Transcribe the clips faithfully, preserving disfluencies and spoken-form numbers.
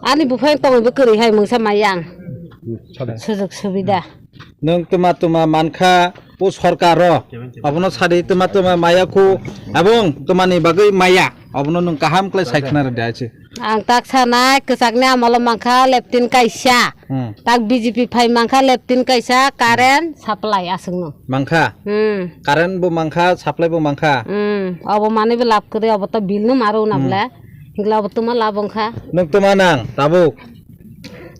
Ani buphang tongwi bo kwrwi hai mungsa mai yang. Sujug subida. Nwng tuma tuma mankha o sorkar ro. Abono sadi tuma tuma maya khu abong tumani bagwi maya. Abono nwng kaham khlai sai khna rwdi achi. Ang tak sanai kwchakni amolo mankha leptin kaisa. Hmm. Tak B J P phai mankha leptin kaisa current supply aswkno. Mankha? Hmm. Current bo mankha, supply bo mankha? Hmm. Obo manwi bo lab kwrwi, obo to bill no maro na Hmm. bole. Hingla obo tuma lab wngkha. Nwng tuma nang, tabuk?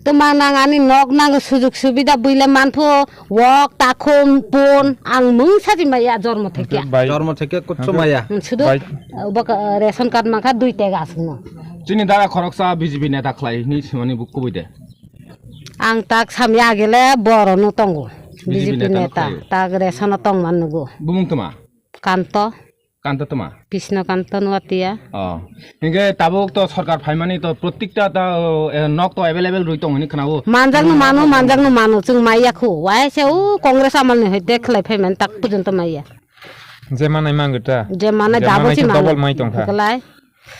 Tuma nang ani nok nang sujug subida buile manpho, wok, takhum, pon, ang mungsa di maya jormo thekya. Bai. Jormo thekya kutsu Hangke maya. Hmm, sudu, bai. Obo ka, ration card mankha dui tega aswkno. Chini dara khoroksa B J P neta khlai ni simani buk kubui de. Ang tak samya agele boro no tongo. B J P B J P neta no neta, khlaio. Tak resono tongman nugo. Bumung tuma? Kanto. Kanto tuma? Krishna Kanto Nuatia. Oh. Hingke tabuk to sorkar phaimani to protikta ta, eh, nok to available rui tong hini khnao. Manjak no mano, manjak no mano, chwng maiya khu. Wai se u Congress amal ni hoite khlai phaiman tak pujunto maiya. Je manai mangwta. Je manai Je dabo manai si khe mano. Double mai tongkha. Khlai.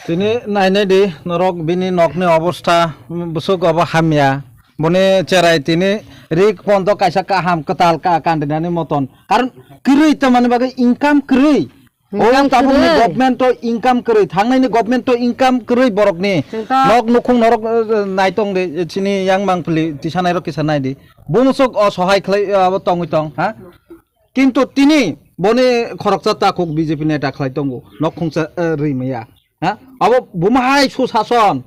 Tini nainai di norok bini nokni obostha, bwswk obo hamya. Boni cherai tini rik pondo kaisa kaham kwtal ka kandinani moton. Karon kwrwi tamani bagwi income kwrwi. Income O tabukni kwrwi. Government o income kwrwi. Thangnaini government o income kwrwi borokni. Chwngto. Nok nukhung norok, eh, naitong di, eh, chini yang mangpili tisa nairok kisa nai di. Bumswk o sohai khlai, eh, abo tongwi tong, ha? Kintu tini boni khoroksa takhuk B J P neta khlai tongo. Nok khungsa, eh, rwi maya. Ha? Abo bumahai susason.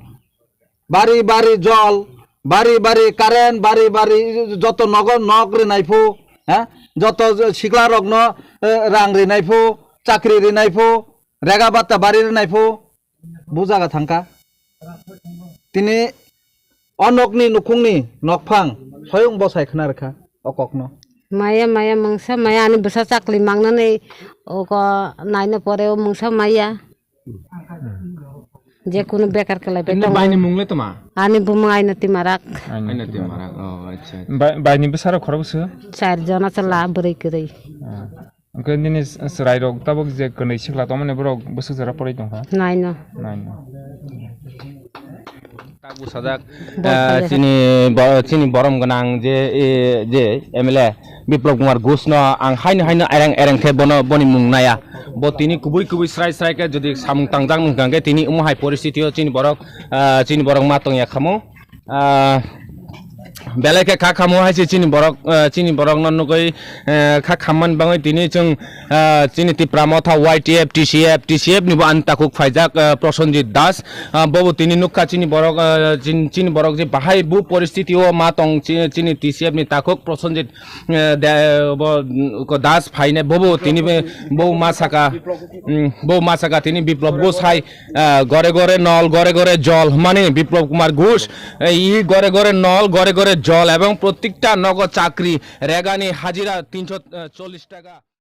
Bari bari jol, bari bari current, bari bari joto nogo nok rinai phu, ha? Joto sikla rokno, eh, rang rinai phu, chakri rinai phu, rega batta bari rinai phu, bujaga thangkha. Tini o nokni nukhungni nokphang soyung bosai khna rwkha o kokno. Maya, maya, mungsa maya, ani bwsa chakli mangnani oko naina pore o mungsa maya. Je kunu bekar khlai bai Nini tongo. Baini mung le toma? Ani bumung Ainati Marak. Aina Timarak. Oh, acha. Bai-, baini bwsarok khorok bwswk? Char jona chwla bwrwi kwrwi. Ah. Hwnkhe nini s-, chwrairok tabuk je kwnwi sikla tongmani borok bwswk jora porwi tongkha? Naino. Naino. Tak bwsajak, Bol eh, khaijak. Chini bo-, chini borom gwnang je, eh, je M L A Biplab Kumar Ghosh no ang haino haino airang airang khe bono boni mung naya. Bo tini kubui kubui srai srai khe jodi samung tangjak nung hwnkhe tini omo hai poristiti o chini borok, ah, chini borok ma tongya khamu. Ah, belai khe kha khamu hai se chini borok, ah, chini borok no nugui, eh, kha khammani bagwi tini chwng, ah, chini Tipra Motha Y T F, T C F, T C F ni bo ani takhuk phaijak, ah, Prosenjit Das. Ah, bobo tini nukha chini borok, ah, chin-, chini borok je bahai bu poristiti o ma tong chi-, chini T C F ni takhuk Prosenjit eh, de-, bo, mm, ko Das phaine bobo tini be, bo ma saka, mm, bo ma saka tini Biplab Ghosh hai, eh, gore gore nol, gore gore jol, mane Biplab Kumar Ghosh, eh, i gore gore nol, gore gore jol, ebong protikta nogo chakri, regani hajira tinsho chollish taka.